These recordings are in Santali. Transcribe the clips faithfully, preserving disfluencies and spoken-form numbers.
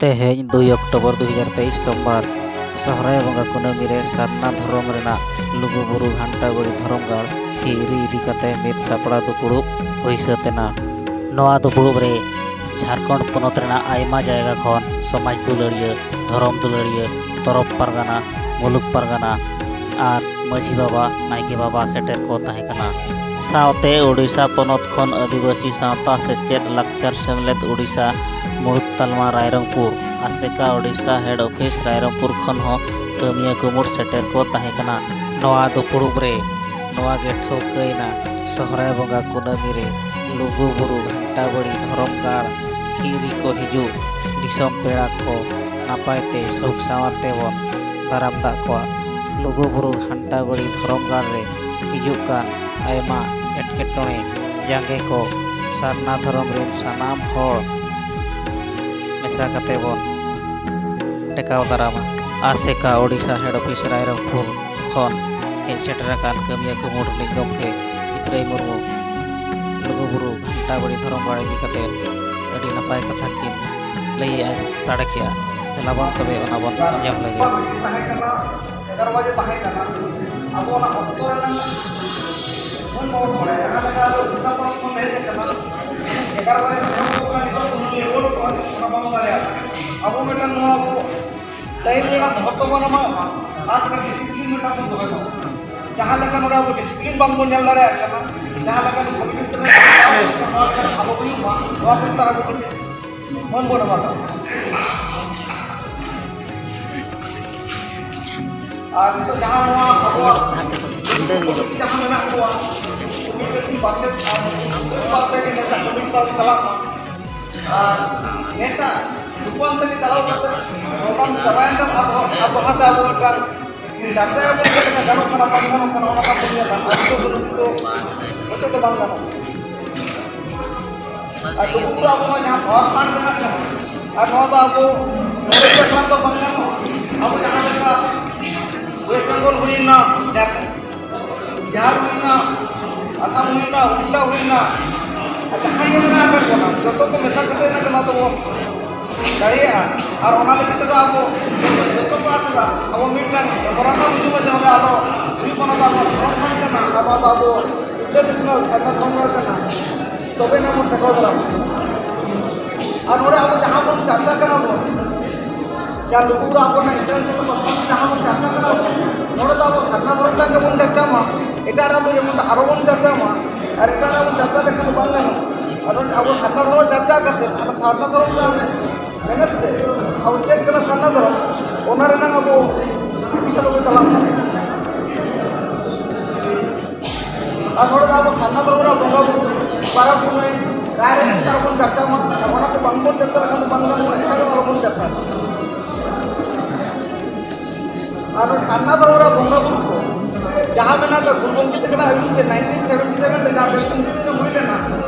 ᱛᱮᱦᱮᱧ ᱫᱩᱭ ᱚᱠᱴᱳᱵᱚᱨ ᱫᱩ ᱦᱟᱡᱟᱨ ᱛᱮᱭᱤᱥ, ᱥᱳᱢᱵᱟᱨ, ᱥᱚᱦᱨᱟᱭ ᱵᱚᱸᱜᱟ ᱠᱩᱱᱟᱹᱢᱤ ᱨᱮ ᱥᱟᱨᱱᱟ ᱫᱷᱚᱨᱚᱢ ᱨᱮᱱᱟᱜ ᱞᱩᱜᱩᱵᱩᱨᱩ ᱜᱷᱟᱱᱴᱟᱵᱟᱲᱤ ᱫᱷᱚᱨᱚᱢ ᱜᱟᱲ ᱦᱤᱨᱤ ᱤᱫᱤ ᱠᱟᱛᱮ ᱢᱤᱫ ᱥᱟᱯᱲᱟᱣ ᱫᱩᱯᱲᱩᱵ ᱦᱩᱭ ᱥᱟᱹᱛ ᱮᱱᱟ᱾ ᱱᱚᱣᱟ ᱫᱩᱯᱲᱩᱵ ᱨᱮ ᱡᱷᱟᱲᱠᱷᱚᱸᱰ ᱯᱚᱱᱚᱛ ᱨᱮᱱᱟᱜ ᱟᱭᱢᱟ ᱡᱟᱭᱜᱟ ᱠᱷᱚᱱ ᱥᱚᱢᱟᱡᱽ ᱫᱩᱞᱟᱹᱲᱤᱭᱟᱹ, ᱫᱷᱚᱨᱚᱢ ᱫᱩᱞᱟᱹᱲᱤᱭᱟᱹ, ᱛᱚᱨᱚᱯ ᱯᱟᱨᱜᱟᱱᱟ, ᱢᱩᱞᱩᱠ ᱯᱟᱨᱜᱟᱱᱟ ᱟᱨ ᱢᱟᱹᱡᱷᱤ ᱵᱟᱵᱟ, ᱱᱟᱭᱠᱮ ᱵᱟᱵᱟ ᱥᱮᱴᱮᱨ ᱠᱚ ᱛᱟᱦᱮᱸ ᱠᱟᱱᱟ᱾ ᱥᱟᱶᱛᱮ ᱳᱰᱤᱥᱟ ᱯᱚᱱᱚᱛ ᱠᱷᱚᱱ ᱟᱹᱫᱤᱵᱟᱹᱥᱤ ᱥᱟᱶᱛᱟ ᱥᱮᱪᱮᱫ ᱞᱟᱠᱪᱟᱨ ᱥᱮᱢᱞᱮᱫ ᱳᱰᱤᱥᱟ ᱢᱩᱬᱩᱫ ᱛᱟᱞᱢᱟ ᱨᱟᱭᱨᱚᱝᱯᱩᱨ, ᱟᱥᱮᱠᱟ ᱳᱰᱤᱥᱟ ᱦᱮᱰ ᱚᱯᱷᱤᱥ ᱨᱟᱭᱨᱚᱝᱯᱩᱨ ᱠᱷᱚᱱ ᱦᱚᱸ ᱠᱟᱹᱢᱤᱭᱟᱹ ᱠᱩᱢᱩᱴ ᱥᱮᱴᱮᱨ ᱠᱚ ᱛᱟᱦᱮᱸ ᱠᱟᱱᱟ᱾ ᱱᱚᱣᱟ ᱫᱩᱯᱲᱩᱵ ᱨᱮ ᱱᱚᱣᱟ ᱜᱮ ᱴᱷᱟᱹᱣᱠᱟᱹᱭᱮᱱᱟ, ᱥᱚᱦᱨᱟᱭ ᱵᱚᱸᱜᱟ ᱠᱩᱱᱟᱹᱢᱤ ᱨᱮ ᱞᱩᱜᱩ ᱵᱩᱨᱩ ᱜᱷᱟᱱᱴᱟᱵᱟᱲᱤ ᱫᱷᱚᱨᱚᱢ ᱜᱟᱲ ᱦᱤᱨᱤ ᱠᱚ ᱦᱤᱡᱩᱜ ᱫᱤᱥᱚᱢ ᱯᱮᱲᱟ ᱠᱚ ᱱᱟᱯᱟᱭ ᱛᱮ ᱥᱩᱠ ᱥᱟᱶᱟᱨ ᱛᱮᱵᱚᱱ ᱫᱟᱨᱟᱢ ᱫᱟᱜ ᱠᱚᱣᱟ᱾ ᱞᱩᱜᱩ ᱵᱩᱨᱩ ᱜᱷᱟᱱᱴᱟᱵᱟᱲᱤ ᱫᱷᱚᱨᱚᱢ ᱜᱟᱲ ᱨᱮ ᱦᱤᱡᱩᱜ ᱠᱟᱱ ᱟᱭᱢᱟ ᱮᱴᱠᱮᱴᱚᱬᱮ ᱡᱟᱸᱜᱮ ᱠᱚ ᱥᱟᱨᱱᱟ ᱫᱷᱚᱨᱚᱢ ᱨᱮᱱ ᱥᱟᱱᱟᱢ ᱦᱚᱲ ᱢᱮᱥᱟ ᱠᱟᱛᱮ ᱵᱚᱱ ᱴᱮᱠᱟᱣ ᱫᱟᱨᱟᱢᱟ᱾ ᱟᱥᱮᱠᱟ ᱳᱰᱤᱥᱟ ᱦᱮᱰ ᱚᱯᱷᱤᱥ ᱨᱟᱭᱨᱚᱝᱯᱩᱨ ᱠᱷᱚᱱ ᱦᱮᱡ ᱥᱮᱴᱮᱨ ᱟᱠᱟᱱ ᱠᱟᱹᱢᱤᱭᱟᱹ ᱠᱩᱢᱩᱴ ᱨᱤᱱᱤᱡ ᱜᱚᱢᱠᱮ ᱪᱤᱛᱨᱟᱹᱭ ᱢᱩᱨᱢᱩ ᱞᱩᱜᱩᱵᱩᱨᱩ ᱜᱷᱟᱱᱴᱟᱵᱟᱲᱤ ᱫᱷᱚᱨᱚᱢ ᱜᱟᱲ ᱤᱫᱤ ᱠᱟᱛᱮ ᱟᱹᱰᱤ ᱱᱟᱯᱟᱭ ᱠᱟᱛᱷᱟ ᱠᱤᱱ ᱞᱟᱹᱭᱮᱜᱼᱟ, ᱥᱟᱰᱮ ᱠᱮᱜᱼᱟ᱾ ᱫᱮᱞᱟ ᱵᱚᱱ ᱛᱚᱵᱮ ᱚᱱᱟ ᱵᱚᱱ ᱟᱸᱡᱚᱢ ᱞᱮᱜᱮ᱾ ᱛᱟᱦᱮᱸ ᱠᱟᱱᱟ, ᱮᱜᱟᱨᱚ ᱵᱟᱡᱮ ᱛᱟᱦᱮᱸ ᱠᱟᱱᱟ᱾ ᱟᱵᱚ ᱚᱱᱟ ᱚᱠᱛᱚ ᱨᱮᱱᱟᱜ ᱵᱚᱱ ᱵᱟᱵᱚᱱ ᱵᱟᱲᱟᱭᱟ᱾ ᱡᱟᱦᱟᱸ ᱞᱮᱠᱟ ᱟᱞᱮ ᱩᱲᱤᱥᱥᱟ ᱯᱚᱱᱚᱛ ᱠᱷᱚᱱ ᱦᱮᱡ ᱟᱠᱟᱱᱟ, ᱮᱜᱟᱨᱚ ᱵᱟᱡᱮ ᱥᱮᱴᱮᱨ ᱠᱚ ᱠᱟᱱᱟ, ᱱᱤᱛᱚᱜ ᱫᱚ ᱨᱩᱣᱟᱹᱲᱚᱜ ᱠᱟᱱᱟ, ᱚᱱᱟ ᱵᱟᱵᱚᱱ ᱫᱟᱲᱮᱭᱟᱜᱼᱟ᱾ ᱟᱵᱚ ᱢᱤᱫᱴᱟᱝ ᱱᱚᱣᱟ ᱟᱵᱚ ᱴᱟᱭᱤᱢ ᱨᱮᱱᱟᱜ ᱢᱚᱦᱚᱛᱛᱚ ᱵᱚᱱ ᱮᱢᱟᱜᱼᱟ ᱟᱨ ᱢᱤᱫᱴᱟᱝ ᱰᱤᱥᱤᱯᱞᱤᱱ ᱢᱤᱫᱴᱟᱝ ᱵᱚᱱ ᱫᱚᱦᱚᱭ ᱢᱟ᱾ ᱡᱟᱦᱟᱸ ᱞᱮᱠᱟ ᱱᱚᱰᱮ ᱟᱵᱚ ᱰᱤᱥᱤᱯᱞᱤᱱ ᱵᱟᱝᱵᱚᱱ ᱧᱮᱞ ᱫᱟᱲᱮᱭᱟᱜ ᱠᱟᱱᱟ, ᱡᱟᱦᱟᱸ ᱞᱮᱠᱟ ᱱᱚᱰᱮ ᱱᱚᱣᱟ ᱞᱮᱠᱟᱱᱟᱜ ᱟᱞᱚ ᱦᱩᱭᱩᱜ ᱢᱟ, ᱱᱚᱣᱟ ᱠᱚ ᱪᱮᱛᱟᱱ ᱟᱵᱚ ᱠᱟᱹᱴᱤᱡ ᱢᱚᱱ ᱵᱚᱱ ᱮᱢᱟ᱾ ᱟᱨ ᱱᱤᱛᱚᱜ ᱡᱟᱦᱟᱸ ᱱᱚᱣᱟ ᱟᱵᱚᱣᱟᱜ ᱡᱟᱦᱟᱸ ᱢᱮᱱᱟᱜ ᱠᱚᱣᱟ, ᱠᱚᱢᱤᱴᱤ ᱯᱟᱥᱮ ᱟᱨ ᱯᱟᱥᱮ ᱜᱮ ᱱᱮᱥᱟ ᱠᱚᱢᱤᱴᱤ ᱛᱟᱞᱮ ᱪᱟᱞᱟᱜ ᱢᱟ᱾ ᱟᱨ ᱱᱮᱥᱟ ᱫᱩᱯᱟᱱ ᱛᱮᱜᱮ ᱪᱟᱞᱟᱣ ᱠᱟᱛᱮ ᱯᱨᱳᱜᱨᱟᱢ ᱪᱟᱵᱟᱭᱮᱱ ᱛᱟᱵᱚᱱ ᱟᱨ ᱫᱚᱦᱲᱟ ᱛᱮ ᱟᱵᱚ ᱢᱤᱫᱴᱟᱝ ᱪᱟᱨᱪᱟᱭᱟᱵᱚᱱ ᱪᱮᱫ ᱞᱮᱠᱟ ᱜᱟᱱᱚᱜ ᱠᱟᱱᱟ ᱵᱟᱝ ᱜᱟᱱᱚᱜ ᱠᱟᱱᱟ, ᱚᱱᱟ ᱠᱚ ᱧᱮᱞᱟ᱾ ᱟᱨ ᱱᱤᱛᱚᱜ ᱫᱚ ᱱᱩᱠᱩ ᱫᱚ ᱚᱪᱚᱜ ᱫᱚ ᱵᱟᱝ ᱜᱟᱱᱚᱜ ᱠᱟᱱᱟ᱾ ᱟᱨ ᱞᱩᱜᱩᱵᱩᱨᱩ ᱟᱵᱚ ᱱᱚᱣᱟ ᱡᱟᱦᱟᱸ ᱯᱟᱣᱟᱨ ᱯᱞᱟᱱᱴ ᱢᱮᱱᱟᱜ ᱛᱟᱵᱚᱱᱟ, ᱟᱨ ᱱᱚᱣᱟ ᱫᱚ ᱟᱵᱚ ᱱᱚᱰᱮ ᱜᱮ ᱮᱠᱞᱟ ᱫᱚ ᱵᱟᱝ ᱜᱟᱱᱚᱜᱼᱟ᱾ ᱟᱵᱚ ᱡᱟᱦᱟᱸ ᱞᱮᱠᱟ ᱳᱭᱮᱥᱴ ᱵᱮᱝᱜᱚᱞ ᱦᱩᱭᱮᱱᱟ, ᱡᱷᱟᱲᱠᱷᱚᱸᱰ, ᱵᱤᱦᱟᱨ ᱦᱩᱭᱮᱱᱟ, ᱟᱥᱟᱢ ᱦᱩᱭᱮᱱᱟ, ᱩᱲᱤᱥᱥᱟ ᱦᱩᱭᱮᱱᱟ, ᱟᱨ ᱡᱟᱦᱟᱸ ᱜᱮ ᱢᱮᱱᱟᱜ ᱟᱠᱟᱫ ᱵᱚᱱᱟ, ᱡᱚᱛᱚ ᱠᱚ ᱢᱮᱥᱟ ᱠᱟᱛᱮ ᱱᱟᱜ ᱱᱚᱣᱟ ᱫᱚᱵᱚᱱ ᱫᱟᱲᱮᱭᱟᱜᱼᱟ᱾ ᱟᱨ ᱚᱱᱟ ᱞᱟᱹᱜᱤᱫ ᱛᱮᱫᱚ ᱟᱵᱚ ᱡᱚᱛᱚ ᱠᱚ ᱟᱥᱚᱜᱼᱟ, ᱟᱵᱚ ᱢᱤᱫᱴᱟᱝ memorandum ᱦᱤᱡᱩᱜᱼᱟ, ᱡᱟᱦᱟᱸ ᱨᱮ ᱟᱵᱚ ᱦᱩᱭᱩᱜ ᱠᱟᱱᱟ ᱟᱵᱚ ᱫᱷᱚᱨᱚᱢ ᱛᱷᱟᱱ ᱠᱟᱱᱟ, ᱟᱵᱚ ᱫᱚ ᱟᱵᱚ international ᱥᱟᱨᱱᱟ ᱫᱷᱚᱨᱚᱢ ᱜᱟᱲ ᱠᱟᱱᱟ, ᱛᱚᱵᱮ ᱮᱱᱟᱝ ᱵᱚᱱ ᱴᱮᱠᱟᱣ ᱫᱟᱨᱟᱢᱟ᱾ ᱟᱨ ᱱᱚᱰᱮ ᱟᱵᱚ ᱡᱟᱦᱟᱸ ᱵᱚᱱ ᱪᱟᱨᱪᱟ ᱠᱟᱱᱟ ᱵᱚᱱ, ᱡᱟᱦᱟᱸ ᱞᱩᱜᱩ ᱵᱩᱨᱩ ᱟᱵᱚ ᱨᱮᱱᱟᱜ international ᱡᱟᱦᱟᱸ ᱵᱚᱱ ᱪᱟᱨᱪᱟ ᱠᱟᱱᱟ ᱵᱚᱱ, ᱱᱚᱰᱮ ᱫᱚ ᱟᱵᱚ ᱥᱟᱨᱱᱟ ᱫᱷᱚᱨᱚᱢ ᱨᱮᱱᱟᱜ ᱜᱮᱵᱚᱱ ᱪᱟᱨᱪᱟ ᱢᱟ, ᱮᱴᱟᱜ ᱨᱮ ᱫᱚ ᱡᱮᱢᱚᱱ ᱟᱨᱚ ᱵᱚᱱ ᱪᱟᱨᱪᱟ ᱢᱟ, ᱟᱨ ᱮᱴᱟᱜ ᱨᱮ ᱵᱚᱱ ᱪᱟᱨᱪᱟ ᱞᱮᱠᱷᱟᱱ ᱫᱚ ᱵᱟᱝ ᱜᱟᱱᱚᱜᱼᱟ᱾ ᱟᱨ ᱱᱚᱰᱮ ᱟᱵᱚ ᱥᱟᱨᱱᱟ ᱫᱷᱚᱨᱚᱢ ᱪᱟᱨᱪᱟ ᱠᱟᱛᱮ ᱟᱨ ᱥᱟᱨᱱᱟ ᱫᱷᱚᱨᱚᱢ ᱨᱮᱱᱟᱜ ᱢᱮᱱᱮᱛ ᱛᱮ ᱟᱵᱚ ᱪᱮᱫ ᱠᱟᱱᱟ ᱥᱟᱨᱱᱟ ᱫᱷᱚᱨᱚᱢ, ᱚᱱᱟ ᱨᱮᱱᱟᱜ ᱟᱵᱚ ᱤᱫᱤ ᱠᱟᱛᱮ ᱵᱚᱱ ᱪᱟᱞᱟᱜ ᱢᱟ᱾ ᱟᱨ ᱱᱚᱰᱮ ᱫᱚ ᱟᱵᱚ ᱥᱟᱨᱱᱟ ᱫᱷᱚᱨᱚᱢ ᱨᱮᱱᱟᱜ ᱵᱚᱸᱜᱟ ᱵᱩᱨᱩ, ᱯᱟᱨᱟᱵᱽ ᱯᱩᱱᱟᱹᱭ, ᱨᱟᱭ ᱨᱤᱛ ᱪᱮᱛᱟᱱ ᱨᱮᱵᱚᱱ ᱪᱟᱨᱪᱟ ᱢᱟ᱾ ᱟᱨ ᱚᱱᱟ ᱠᱚ ᱵᱟᱝᱵᱚᱱ ᱪᱟᱨᱪᱟ ᱞᱮᱠᱷᱟᱱ ᱫᱚ ᱵᱟᱝ ᱜᱟᱱᱚᱜᱼᱟ, ᱮᱴᱟᱜᱟᱜ ᱫᱚ ᱟᱞᱚᱵᱚᱱ ᱪᱟᱨᱪᱟ ᱢᱟ᱾ ᱟᱨ ᱱᱚᱰᱮ ᱥᱟᱨᱱᱟ ᱫᱷᱚᱨᱚᱢ ᱨᱮᱱᱟᱜ ᱵᱚᱸᱜᱟ ᱵᱩᱨᱩ ᱠᱚ ᱡᱟᱦᱟᱸ ᱢᱮᱱᱟᱜ ᱫᱚ ᱜᱩᱨᱩ ᱜᱚᱢᱠᱮ ᱛᱟᱹᱠᱤᱱᱟᱜ ᱟᱹᱭᱩᱨ ᱛᱮ nineteen seventy seven ᱨᱮ ᱡᱟᱦᱟᱸ ᱵᱮᱞᱠᱩᱢ ᱡᱩᱵᱤᱞᱤ ᱦᱩᱭ ᱞᱮᱱᱟ,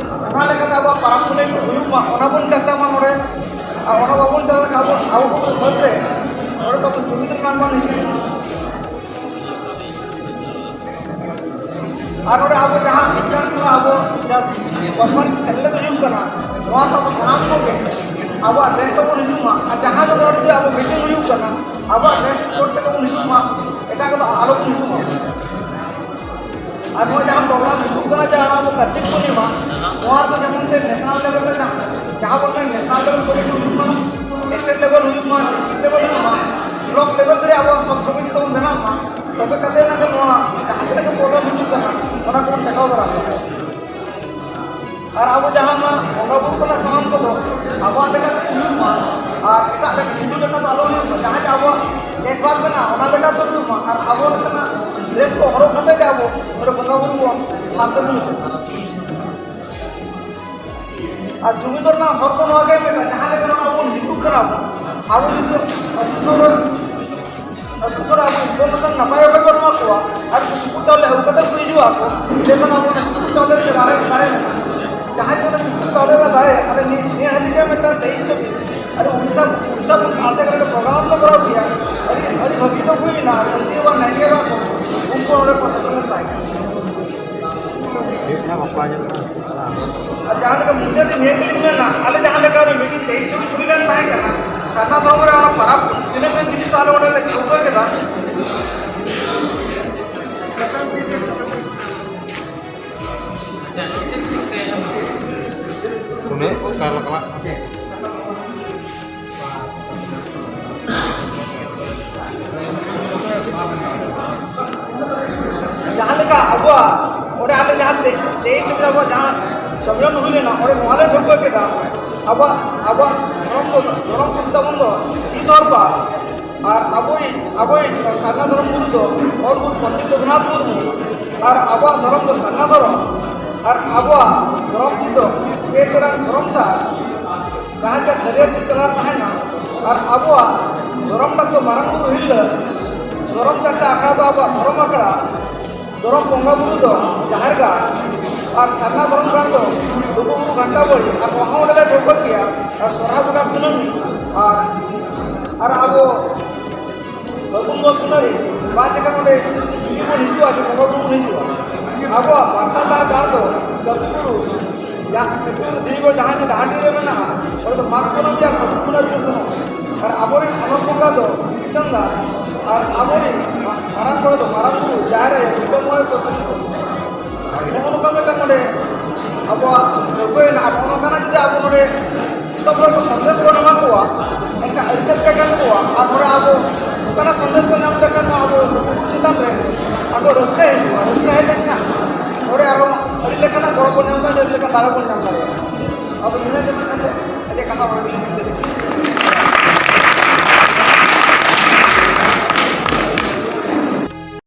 ᱚᱱᱟ ᱞᱮᱠᱟᱛᱮ ᱟᱵᱚᱣᱟᱜ ᱯᱟᱨᱟᱵᱽ ᱯᱩᱱᱟᱹᱭ ᱠᱚ ᱦᱩᱭᱩᱜ ᱢᱟ, ᱚᱱᱟ ᱵᱚᱱ ᱪᱟᱨᱪᱟ ᱢᱟ ᱱᱚᱰᱮ᱾ ᱟᱨ ᱚᱱᱟ ᱵᱟᱵᱚᱱ ᱪᱟᱞᱟᱣ ᱞᱮᱠᱷᱟᱱ ᱟᱵᱚ, ᱟᱵᱚ ᱠᱚ ᱢᱟᱹᱫᱽ ᱨᱮ ᱱᱚᱰᱮ ᱛᱟᱵᱚᱱ ᱡᱩᱢᱤᱫ ᱨᱮᱱᱟᱜ ᱵᱟᱝ ᱦᱤᱡᱩᱜᱼᱟ᱾ ᱟᱨ ᱱᱚᱰᱮ ᱟᱵᱚ ᱡᱟᱦᱟᱸ international ᱟᱵᱚ just conference ᱥᱮᱞᱮᱫ ᱦᱩᱭᱩᱜ ᱠᱟᱱᱟ, ᱱᱚᱣᱟ ᱫᱚ ᱟᱵᱚ ᱥᱟᱱᱟᱢ ᱠᱚᱜᱮ ᱟᱵᱚᱣᱟᱜ dress ᱛᱮᱵᱚᱱ ᱦᱤᱡᱩᱜ ᱢᱟ᱾ ᱟᱨ ᱡᱟᱦᱟᱸ ᱡᱟᱭᱜᱟ ᱨᱮ ᱡᱩᱫᱤ ᱟᱵᱚ meeting ᱦᱩᱭᱩᱜ ᱠᱟᱱᱟ, ᱟᱵᱚᱣᱟᱜ dress code ᱛᱮᱜᱮ ᱵᱚᱱ ᱦᱤᱡᱩᱜ ᱢᱟ, ᱮᱴᱟᱜ ᱠᱚᱫᱚ ᱟᱞᱚ ᱵᱚᱱ ᱦᱤᱡᱩᱜ ᱢᱟ᱾ ᱟᱨ ᱱᱚᱣᱟ ᱡᱟᱦᱟᱸ program ᱦᱤᱡᱩᱜ ᱠᱟᱱᱟ, ᱡᱟᱦᱟᱸ ᱟᱵᱚ ᱠᱟᱨᱛᱤᱠ ᱯᱩᱨᱱᱤᱢᱟ, ᱱᱚᱣᱟ ᱫᱚ ᱡᱮᱢᱚᱱ ᱛᱮ national level ᱨᱮ ᱡᱟᱦᱟᱸ, ᱡᱟᱦᱟᱸ ᱵᱚᱱ ᱢᱮᱱ national level ᱠᱚᱨᱮ ᱦᱩᱭᱩᱜ ᱢᱟ, state level ᱦᱩᱭᱩᱜ ᱢᱟ, district level ᱦᱩᱭᱩᱜ ᱢᱟ, block level ᱨᱮ ᱟᱵᱚᱣᱟᱜ sub committee ᱛᱟᱵᱚᱱ ᱵᱮᱱᱟᱜ ᱢᱟ, ᱛᱚᱵᱮ ᱠᱟᱛᱮ ᱮᱱᱟᱝ ᱜᱮ ᱱᱚᱣᱟ ᱡᱟᱦᱟᱸ ᱛᱤᱱᱟᱹᱜ ᱜᱮ program ᱦᱤᱡᱩᱜ ᱠᱟᱱᱟ, ᱚᱱᱟ ᱠᱚᱵᱚᱱ ᱴᱮᱠᱟᱣ ᱫᱟᱨᱟᱢ ᱫᱟᱲᱮᱭᱟᱜᱼᱟ᱾ ᱟᱨ ᱟᱵᱚ ᱡᱟᱦᱟᱸ ᱱᱚᱣᱟ ᱵᱚᱸᱜᱟ ᱵᱩᱨᱩ ᱠᱚᱨᱮᱱᱟᱜ ᱥᱟᱢᱟᱱ ᱠᱚᱫᱚ ᱟᱵᱚᱣᱟᱜ ᱞᱮᱠᱟᱛᱮ ᱦᱩᱭᱩᱜ ᱢᱟ, ᱟᱨ ᱮᱴᱟᱜ ᱞᱮᱠᱟ ᱦᱤᱱᱫᱩ ᱞᱮᱠᱟ ᱫᱚ ᱟᱞᱚ ᱦᱩᱭᱩᱜ ᱢᱟ᱾ ᱡᱟᱦᱟᱸ ᱡᱮ ᱟᱵᱚᱣᱟᱜ ᱵᱮᱵᱷᱟᱨ ᱢᱮᱱᱟᱜᱼᱟ, ᱚᱱᱟ ᱞᱮᱠᱟᱛᱮ ᱦᱩᱭᱩᱜ ᱢᱟ, ᱟᱨ ᱟᱵᱚ ᱞᱮᱠᱟᱱᱟᱜ dress ᱠᱚ ᱦᱚᱨᱚᱜ ᱠᱟᱛᱮ ᱜᱮ ᱟᱵᱚ ᱱᱚᱰᱮ ᱵᱚᱸᱜᱟ ᱵᱩᱨᱩ ᱵᱚᱱ ᱥᱟᱨ ᱥᱟᱹᱜᱩᱱ ᱦᱚᱪᱚᱜ ᱢᱟ᱾ ᱟᱨ ᱡᱩᱢᱤᱫ ᱨᱮᱱᱟᱜ ᱦᱚᱨ ᱫᱚ ᱱᱚᱣᱟ ᱜᱮ ᱢᱮᱱᱟᱜᱼᱟ, ᱡᱟᱦᱟᱸ ᱞᱮᱠᱟ ᱱᱚᱰᱮ ᱟᱵᱚ ᱵᱚᱱ ᱦᱤᱡᱩᱜ ᱠᱟᱱᱟ ᱵᱚᱱ, ᱟᱵᱚ ᱡᱩᱫᱤ ᱟᱹᱛᱩ ᱥᱩᱨ ᱨᱮ ᱟᱹᱛᱩ ᱥᱩᱨ ᱨᱮ ᱟᱵᱚ information ᱱᱟᱯᱟᱭ ᱵᱟᱵᱚᱱ ᱮᱢᱟ ᱠᱚᱣᱟ ᱟᱨ ᱪᱩᱯᱩ ᱪᱟᱣᱞᱮ ᱟᱹᱜᱩ ᱠᱟᱛᱮ ᱠᱚ ᱦᱤᱡᱩᱜᱼᱟ ᱠᱚ, ᱡᱮᱢᱚᱱ ᱟᱵᱚ ᱚᱱᱟ ᱪᱩᱯᱩ ᱪᱟᱣᱞᱮ ᱨᱮ ᱫᱟᱲᱮ, ᱫᱟᱲᱮ ᱢᱮᱱᱟᱜᱼᱟ᱾ ᱡᱟᱦᱟᱸᱭ ᱡᱮ ᱚᱱᱟ ᱪᱩᱯᱩ ᱪᱟᱣᱞᱮ ᱨᱮ ᱫᱟᱲᱮ, ᱟᱞᱮ ᱱᱤᱭᱟᱹ, ᱱᱤᱭᱟᱹ ᱦᱟᱹᱵᱤᱡ ᱜᱮ ᱢᱤᱫᱴᱟᱝ ᱛᱮᱭᱤᱥ ᱪᱚᱵᱵᱤᱥ, ᱟᱞᱮ ᱩᱲᱤᱥᱥᱟ, ᱩᱲᱤᱥᱥᱟ ᱵᱚᱱ ᱟᱥᱮ ᱠᱟᱱᱟ program ᱞᱮ ᱠᱚᱨᱟᱣ ᱠᱮᱭᱟ, ᱟᱹᱰᱤ, ᱟᱹᱰᱤ ᱵᱷᱟᱹᱜᱤ ᱫᱚ ᱦᱩᱭᱱᱟ, ᱢᱟᱹᱡᱷᱤ ᱵᱟᱵᱟ ᱱᱟᱭᱠᱮ ᱵᱟᱵᱟ ᱠᱚ, ᱩᱱᱠᱩ ᱱᱚᱰᱮ ᱠᱚ ᱥᱮᱴᱮᱨ ᱞᱮᱱ ᱛᱟᱦᱮᱸ ᱠᱟᱱᱟ᱾ ᱟᱨ ᱡᱟᱦᱟᱸ ᱞᱮᱠᱟ ᱢᱩᱪᱟᱹᱫ ᱨᱮ ᱱᱤᱭᱟᱹ ᱜᱮᱞᱤᱧ ᱢᱮᱱᱟ, ᱟᱞᱮ ᱡᱟᱦᱟᱸ ᱞᱮᱠᱟ ᱚᱱᱟ meeting ᱛᱮᱭᱤᱥ ᱪᱚᱵᱵᱤᱥ ᱦᱩᱭ ᱞᱮᱱ ᱛᱟᱦᱮᱸ ᱥᱟᱨᱱᱟ ᱫᱷᱚᱨᱚᱢ ᱨᱮ ᱚᱱᱟ ᱯᱟᱨᱟᱵᱽ ᱛᱤᱱᱟᱹᱜ ᱜᱟᱱ ᱡᱤᱱᱤᱥ ᱟᱞᱮ ᱚᱸᱰᱮ ᱞᱮ ᱴᱷᱟᱹᱣᱠᱟᱹ ᱠᱮᱫᱟ᱾ ᱚᱱᱮ ᱚᱱᱠᱟ ᱞᱮᱠᱟᱱᱟᱜ ᱡᱟᱦᱟᱸ ᱞᱮᱠᱟ ᱟᱵᱚᱣᱟᱜ ᱚᱸᱰᱮ ᱟᱞᱮ ᱡᱟᱦᱟᱸ ᱛᱮ-, ᱛᱮᱭᱤᱥ ᱪᱚᱵᱤᱥ ᱟᱵᱚᱣᱟᱜ ᱡᱟᱦᱟᱸ ᱥᱚᱢᱢᱮᱞᱚᱱ ᱦᱩᱭ ᱞᱮᱱᱟ, ᱚᱸᱰᱮ ᱱᱚᱣᱟ ᱞᱮ ᱴᱷᱟᱹᱣᱠᱟᱹ ᱠᱮᱫᱟ, ᱟᱵᱚᱣᱟᱜ, ᱟᱵᱚᱣᱟᱜ ᱫᱷᱚᱨᱚᱢ ᱫᱚ, ᱫᱷᱚᱨᱚᱢ ᱠᱚ ᱛᱟᱵᱚᱱ ᱫᱚ ᱠᱤ ᱫᱷᱚᱨᱢᱟ, ᱟᱨ ᱟᱵᱚᱭᱤᱡ, ᱟᱵᱚᱭᱤᱡ ᱥᱟᱨᱱᱟ ᱫᱷᱚᱨᱚᱢ ᱜᱩᱨᱩ ᱫᱚ ᱚᱨ ᱜᱩᱨᱩ ᱯᱚᱱᱰᱤᱛ ᱨᱚᱜᱷᱩᱱᱟᱛᱷ ᱢᱩᱨᱢᱩ, ᱟᱨ ᱟᱵᱚᱣᱟᱜ ᱫᱷᱚᱨᱚᱢ ᱫᱚ ᱥᱟᱨᱱᱟ ᱫᱷᱚᱨᱚᱢ, ᱟᱨ ᱟᱵᱚᱣᱟᱜ ᱫᱷᱚᱨᱚᱢ ᱪᱤᱱ ᱫᱚ ᱯᱮ ᱜᱚᱴᱟᱝ ᱫᱷᱚᱨᱚᱢ ᱥᱟᱨ ᱡᱟᱦᱟᱸ ᱪᱮ ᱦᱟᱹᱨᱭᱟᱹᱲ ᱪᱤᱛᱟᱹᱞ ᱨᱮ ᱛᱟᱦᱮᱱᱟ, ᱟᱨ ᱟᱵᱚᱣᱟᱜ ᱫᱷᱚᱨᱚᱢ ᱰᱟᱠ ᱫᱚ ᱢᱟᱨᱟᱝ ᱵᱩᱨᱩ ᱦᱤᱨᱞᱟᱹ, ᱫᱷᱚᱨᱚᱢ ᱪᱟᱨᱪᱟ ᱟᱠᱷᱲᱟ ᱫᱚ ᱟᱵᱚᱣᱟᱜ ᱫᱷᱚᱨᱚᱢ ᱟᱠᱷᱲᱟ, ᱫᱷᱚᱨᱚᱢ ᱵᱚᱸᱜᱟ ᱵᱩᱨᱩ ᱫᱚ ᱡᱟᱦᱮᱨ ᱜᱟᱲ, ᱟᱨ ᱥᱟᱨᱱᱟ ᱫᱷᱚᱨᱚᱢ ᱜᱟᱲ ᱫᱚ ᱞᱩᱜᱩ ᱵᱩᱨᱩ ᱜᱷᱟᱱᱴᱟ ᱵᱟᱲᱤ, ᱟᱨ ᱱᱚᱣᱟ ᱦᱚᱸ ᱚᱸᱰᱮ ᱞᱮ ᱴᱷᱟᱹᱣᱠᱟᱹ ᱠᱮᱭᱟ, ᱟᱨ ᱥᱚᱨᱦᱟᱭ ᱵᱚᱸᱜᱟ ᱠᱩᱱᱟᱹᱢᱤ, ᱟᱨ, ᱟᱨ ᱟᱵᱚ ᱯᱷᱟᱹᱜᱩᱱ ᱵᱚᱸᱜᱟ ᱠᱩᱱᱟᱹᱢᱤ ᱵᱟᱨ ᱡᱟᱭᱜᱟ ᱱᱚᱰᱮ ᱡᱩᱫᱤ ᱵᱚᱱ ᱦᱤᱡᱩᱜᱼᱟ, ᱡᱮ ᱵᱚᱸᱜᱟ ᱵᱩᱨᱩ ᱵᱚᱱ ᱦᱤᱡᱩᱜᱼᱟ, ᱟᱵᱚᱣᱟᱜ ᱢᱟᱨᱥᱟᱞ ᱰᱟᱦᱟᱨ ᱜᱟᱲ ᱫᱚ ᱞᱩᱜᱩ ᱵᱩᱨᱩ ᱡᱟᱦᱟᱸ ᱫᱷᱤᱨᱤ ᱜᱚᱲ ᱡᱟᱦᱟᱸ ᱡᱮ ᱰᱟᱦᱟᱨᱰᱤ ᱨᱮ ᱢᱮᱱᱟᱜᱼᱟ, ᱚᱸᱰᱮ ᱫᱚ ᱢᱟᱜᱽ ᱠᱩᱱᱟᱹᱢᱤ ᱟᱨ ᱯᱷᱟᱹᱜᱩᱱ ᱠᱩᱱᱟᱹᱢᱤ ᱨᱮᱠᱚ ᱥᱮᱱᱚᱜᱼᱟ᱾ ᱟᱨ ᱟᱵᱚᱨᱮᱱ ᱦᱚᱱᱚᱛ ᱵᱚᱸᱜᱟ ᱫᱚ ᱢᱤᱫᱴᱟᱝ ᱫᱟ, ᱟᱨ ᱟᱵᱚᱨᱮᱱ ᱢᱟᱨᱟᱝ ᱵᱚᱸᱜᱟ ᱫᱚ ᱢᱟᱨᱟᱝ ᱵᱩᱨᱩ, ᱡᱟᱦᱮᱨ ᱟᱭᱳ, ᱠᱩᱴᱟᱹᱢ ᱢᱚᱬᱮ ᱠᱚ ᱛᱟᱦᱮᱱ ᱠᱚ᱾ ᱱᱚᱜᱼᱚ ᱱᱚᱝᱠᱟ ᱢᱤᱫᱴᱟᱝ ᱱᱚᱰᱮ ᱟᱵᱚᱣᱟᱜ ᱴᱷᱟᱹᱣᱠᱟᱹ ᱦᱮᱱᱟᱜᱼᱟ᱾ ᱱᱚᱜᱼᱚ ᱱᱚᱝᱠᱟᱱᱟᱜ ᱡᱩᱫᱤ ᱟᱵᱚ ᱱᱚᱰᱮ ᱫᱤᱥᱚᱢ ᱦᱚᱲ ᱠᱚ ᱥᱚᱱᱫᱮᱥ ᱵᱚᱱ ᱮᱢᱟ ᱠᱚᱣᱟ, ᱮᱱᱠᱷᱟᱱ ᱟᱹᱰᱤ ᱛᱮᱫ ᱜᱮ ᱜᱟᱱ ᱠᱚᱣᱟ᱾ ᱟᱨ ᱱᱚᱰᱮ ᱟᱵᱚ ᱚᱱᱠᱟᱱᱟᱜ ᱥᱚᱱᱫᱮᱥ ᱠᱚ ᱧᱟᱢ ᱞᱮᱠᱷᱟᱱ ᱱᱚᱣᱟ ᱟᱵᱚ ᱱᱩᱠᱩ ᱠᱚ ᱪᱮᱛᱟᱱ ᱨᱮ ᱟᱠᱚ ᱨᱟᱹᱥᱠᱟᱹ ᱦᱤᱡᱩᱜᱼᱟ᱾ ᱨᱟᱹᱥᱠᱟᱹ ᱦᱮᱡ ᱞᱮᱱᱠᱷᱟᱱ ᱱᱚᱰᱮ ᱟᱨᱚ ᱟᱹᱰᱤ ᱞᱮᱠᱟᱱᱟᱜ ᱜᱚᱲᱚ ᱠᱚ ᱧᱟᱢ ᱫᱟᱲᱮᱭᱟᱜᱼᱟ, ᱟᱹᱰᱤ ᱞᱮᱠᱟᱱ ᱫᱟᱲᱮ ᱵᱚᱱ ᱧᱟᱢ ᱫᱟᱲᱮᱭᱟᱜᱼᱟ᱾ ᱟᱵᱚ ᱱᱤᱱᱟᱹᱜ ᱜᱮ ᱢᱮᱱ ᱠᱟᱛᱮ ᱟᱹᱰᱤ ᱠᱟᱛᱷᱟ ᱵᱟᱝ ᱞᱤᱧ ᱢᱩᱪᱟᱹᱫ ᱮᱫᱟ᱾